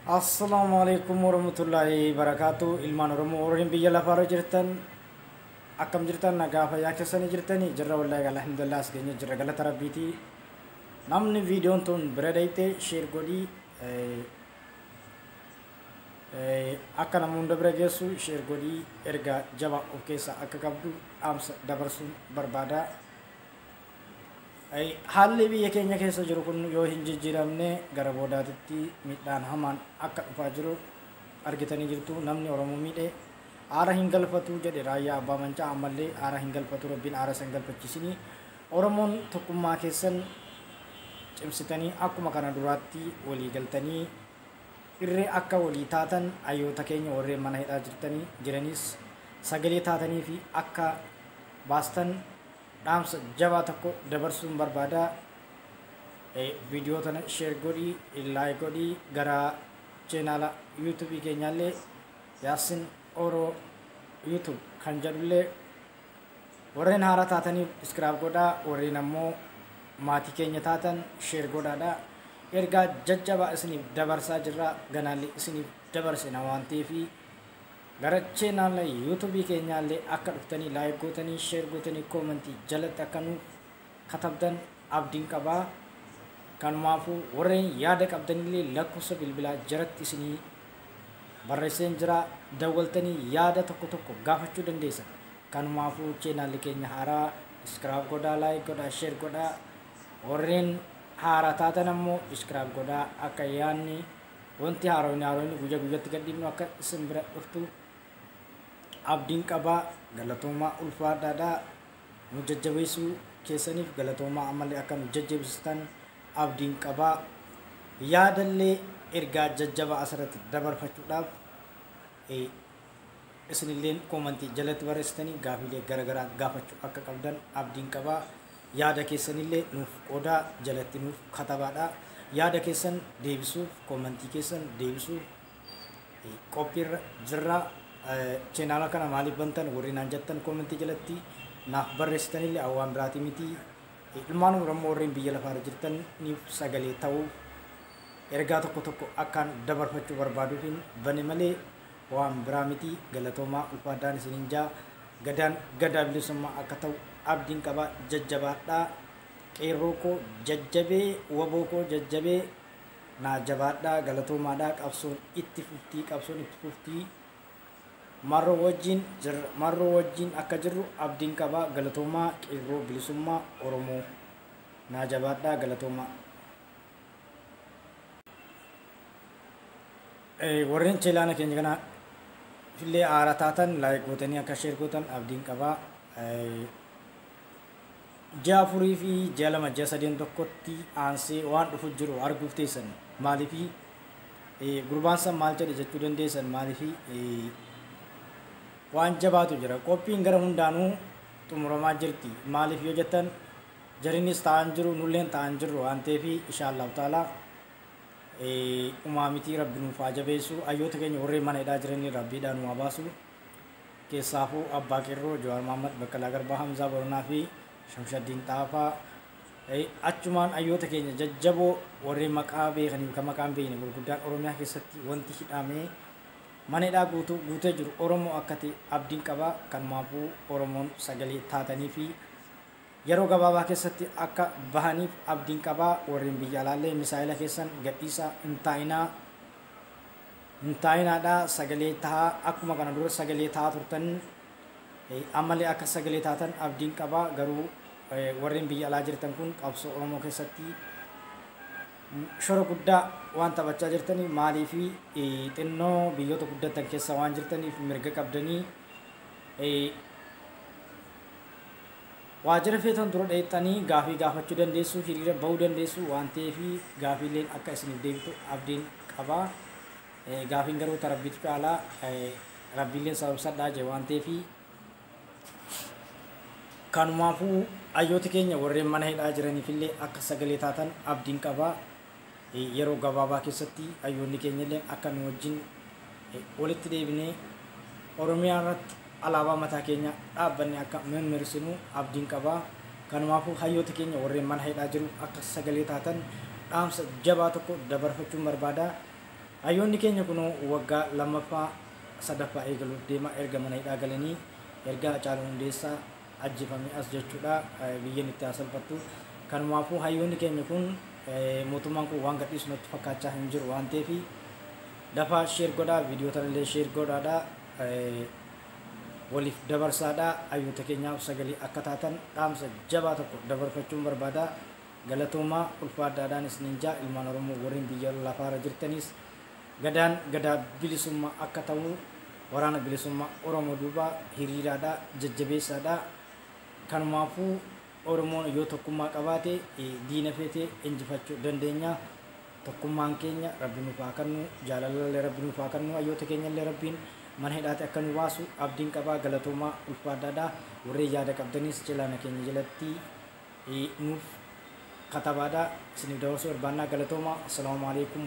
Assalaamu alaikum warahmatullaahi barakaatu. Ilmaan Oromoo warreen biyya lafaarra jirtan, akkam jirtan? Nagaa fayyaa keessanii jirtanii? Jirra, wallaahi, alhamdulillah, as geenye jirra, galata rabbiiti. Namni viidiyoon tun bira dhayite share godhii, akka nama hunda bira geessu share godhii. Ergaa jabaa of keessaa akka qabdu dhaamsa dabarsuun barbaada. Haalli biyya keenya keessa jiru kun yoo hin jijjiiramne gara boodaatitti miidhaan hamaan akka dhufaa jiru argitanii jirtu. Namni Oromoo miidhe aara hin galfatu jedhe Raayyaa Abbaa Mancaa. Ammallee aara hin galfatu, Rabbiin aara san galfachiisini. Oromoon tokkummaa keessan cimsitanii akkuma kana duraatti walii galtanii irree akka walii taatan, hayyoota keenya warreen mana hidhaa jirtanii jiranis sagalee taatanii fi akka baastan dhaamsa jabaa tokko dabarsuun barbaada. Viidiyoo tana share godhii, like godhii, gara channel YouTubeii keenyaallee Yaasin Oro YouTube kan jedhullee warreen haaraa taataniif subscribe godhaa, warreen ammoo maatii keenya taatan share godhaadha. Ergaa jajjabaa isiniif dabarsaa jirra, ganaallee isiniif dabarsina waan ta'eefi gara channel YouTubeii keenyaallee akka dhuftanii like gootanii, share gootanii, commentii jalatti akka nuuf katabdan abdiin qabaa. Kanumaafuu warreen yaada qabdanillee lakkoofsa bilbilaa jaratti isinii barreesseen jira, dawwaltanii yaada tokko tokko gaafachuu dandeessan. Kanumaafuu channelli keenya haaraa subscribe godhaa, like godhaa, share godhaa. Warreen haaraa taatan ammoo subscribe godhaa, akka yaadni wanti haaronni haaronni guyyaa guyyatti gadhiifnu akka isin bira dhuftu abdiin qabaa. Galatoomaa, ulfaadhaadhaa. Nu jajjabeessuu keessaniif galatoomaa. Ammallee akka nu jajjabeessitan abdiin qabaa. Yaadallee ergaa jajjabaa asirratti dabarfachuudhaaf isinilleen commentii jalatti barreessitanii gaafiilee garaagaraa gaafachuu akka qabdan abdiin qabaa. Yaada keessanillee nuuf qoodaa, jalatti nuuf katabaadha. Yaada keessan deebisuuf, commentii keessan deebisuuf qophiirra jirra. Channel kana maaliif bantan warri naan jettan, commentii jalatti naaf barreessitanillee, waan biraatii miti. Ilmaan Oromoo warreen biyya lafaarra jirtaniif sagalee ta'uuf, ergaa tokko tokko akkaan dabarfachuu barbaaduufin bane malee waan biraa miti. Galatoomaa, ulfaadhaan isiniin jaa. Gadaan gadaa bilisummaa akka ta'u abdiin qaba. Jajjabaadhaa, qeerroo koo jajjabee, waboo koo jajjabee, naa jabaadhaa. Galatoomaadhaa. Qabsoon itti fuftii, qabsoon itti fuftii. Marroo wajjin jirra, marroo wajjin akka jirru abdiin qaba. Galatoomaa, qeerroo bilisummaa Oromoo, naa jabaadhaa, galatoomaa. Warreen channel keenya kana illee haaraa taatan like gootanii akka share gootan abdiin qabaa. Ji'a 4 fi ji'a 2, ji'a 3 tokkotti aansee waan dhufu jiru arguuf teessan. Maaliifi gurbaan san maal jedhe jechuu dandeessan. Maaliifi waan jabaatu jira. Qophiin gara hundaanuu xumuramaa jirti. Maaliif yoo jettan, jarinis ta'an jiru, nulleen ta'an jirru waan ta'eef, inshaallahu ta'ala umaamitii rabbi nuuf haa jabeessu. Hayyoota keenya warreen mana hidhaa jiranii rabbiidhaan nu haa baasu. Keessaafuu abbaa qeerroo Jawaar Mahaammad, Baqqalaa Garbaa, Hamzaa Boronaa fi Shamshaddiin Xaafaa, achumaan hayyoota keenya jajjaboo warreen maqaa beekanii kan maqaan beekne gurguddaan Oromiyaa keessatti wanti hidhamee mana hidhaa guutuu guutee jiru Oromoo akka ta'e abdiin qaba. Kanumaafuu Oromoon sagalee taatanii fi yeroo gabaabaa keessatti akka bahaniif abdiin qabaa. Warreen biyya alaallee misaayila keessan gadhiisaa, hin taa'inaa, hin taa'inaadha. Sagalee tahaa, akkuma kana dura sagalee tahaa turtan ammallee akka sagalee taatan abdiin qabaa. Garuu warreen biyya alaa jirtan kun qabsoo Oromoo keessatti shora guddaa waan taphachaa jirtanii, maalii fi xinnoo biyyoota guddatan keessa waan jirtaniif mirga qabdanii waajjira feetan dura dheexxanii gaafii gaafachuu dandeessu, hiriira bahuu dandeessu waan ta'eef gaafiileen akka isiniif deebitu abdiin qabaa. Gaafiin garuu ta rabbiitu caalaa, rabbiileen sababsadhaa jee waan ta'eef, kanumaafuu hayyoota keenya warreen mana hidhaa jiraniifillee akka sagalee taatan abdiin qabaa. Yeroo gabaabaa keessatti hayyoonni keenya illee akka nu wajjin walitti deebinee Oromiyaa irratti alaabaa mataa keenya dhaabbanne akka mirmirsinu abdiin qabaa. Kanumaafuu hayyoota keenya warreen mana hidhaa jiru akka sagalee taatan dhaamsa jabaa tokko dabarfachuun barbaada. Hayyoonni keenya kun waggaa lammaffaa sadaffaa eegaluuf deema erga mana hidhaa galanii, erga Hacaaluu Hundeessaa ajjeefame as jechuudha. Biyyeen itti haa salphattu. Kanumaafuu hayyoonni keenya kun mootummaan kun waan gadhiisu natti fakkaachaa hin jiru waan ta'eef, dafaa share godhaa, viidiyoo tanallee share godhaadha, waliif dabarsaadha. Hayyoota keenyaaf sagalee akka taatan dhaamsa jabaa tokko dabarfachuun barbaada. Galatoomaa, ulfaadhaadhaan isiniin jaa. Ilmaan Oromoo warreen biyya lafaarra jirtanis, gadaan gadaa bilisummaa akka ta'u Waraana Bilisummaa Oromoo duuba hiriiraadha, jajjabeessaadha. Kanumaafuu Oromoon yoo tokkummaa qabaate diina feete injifachuu dandeenya. Tokkummaan keenya Rabbi nuuf haa kennu, jaalalallee Rabbi nuuf haa kennu, hayyoota keenyallee Rabbiin mana hidhaate akka nu baasu abdiin qabaa. Galatoomaa, ulfaadhaadha. Warreen yaada qabdanis channel keenya jalatti nuuf katabaadha, isiniif dabarsuu barbaannaa. Galatoomaa, assalaamu alaikum.